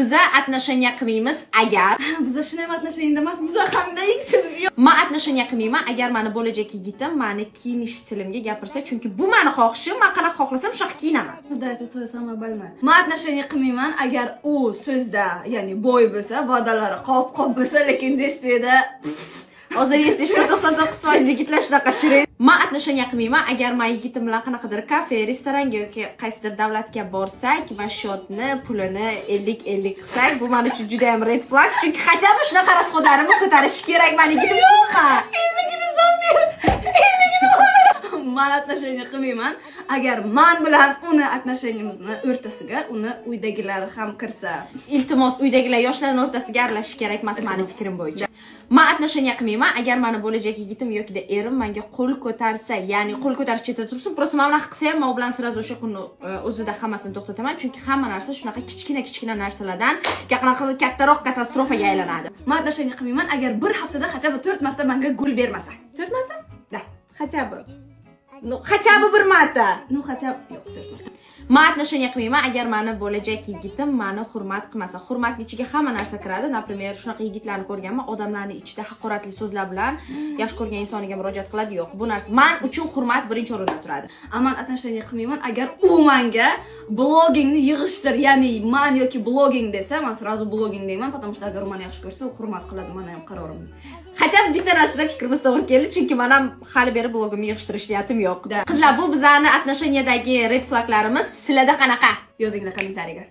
Biza отношения qilmaymiz agar Biza shuni ham отношения da emas, biza hamda ikkitimiz yo'q. Man отношения qilmayman agar mani bo'lajak yigitim mani kiyinish stilimga gapirsa, chunki bu mani xohishim, man qanaqa xohlasam, shunaqa kiyinaman. Да, это твое самое больное. Man отношения qilmayman agar u so'zda, ya'ni boy bo'lsa, va'dalari qop-qop bo'lsa, lekin действие da Hozir, если что, 99% yigitlar shunaqa shirin. Man отношения qilmayman agar man yigitim bilan qanaqadir kafe, restoranga yoki qaysidir davlatga borsak va счёт ni pulini 50-50 qilsak, bu man uchun juda ham red flag, chunki хотя бы shunaqa расход larimni ko'tarishi kerak mani yigitim ha. 50-gini son ber. 50-gini Man отношения qilmayman agar man bilan uni отношения mizni o'rtasiga uni uydagilari ham kirsa. Iltimos, uydagilar yoshlarning o'rtasiga aralashish kerak emas mani fikrim bo'yicha. Man отношения qilmayman agar mani bo'lajak yigitim yoki erim menga qo'l ko'tarsa, ya'ni qo'l ko'tarish chetda tursin, просто man bunaqa qilsa ham, man u bilan сразу o'sha kunni o'zida hammasini to'xtataman, chunki hamma narsa shunaqa kichkina kichkina narsalardan qanaqa kattaroq katastrofaga aylanadi. Man отношения qilmayman agar bir haftada хотя бы 4 marta menga gul bermasa. To'rt marta? Да. Хотя бы. Ну, хотя бы bir marta. Ну, хотя бы yo'q, 4 marta. Man отношения qilmayman agar mani bo'lajak yigitim mani hurmat qilmasa. Hurmatni ichiga hamma narsa kiradi. Например, shunaqa yigitlarni ko'rganman, odamlarni ichida haqoratli so'zlar bilan yaxshi ko'rgan insoniga murojaat qiladi. Yo'q, bu narsa man uchun hurmat birinchi o'rinda turadi. A man отношения qilmayman agar u manga blogingni yig'ishtir, ya'ni man yoki bloging desa, man сразу bloging deyman, потому что agar u mani yaxshi ko'rsa, u hurmat qiladi mani ham qarorimni. Хотя бы bitta narsada fikrimiz to'g'ri keldi, chunki man ham hali beri blogimni yig'ishtirish niyatim yo'q. Да. Qizlar, bu bizani отношения dagi red flaglarimiz. Sizlarda qanaqa? Yozinglar kommentariyaga.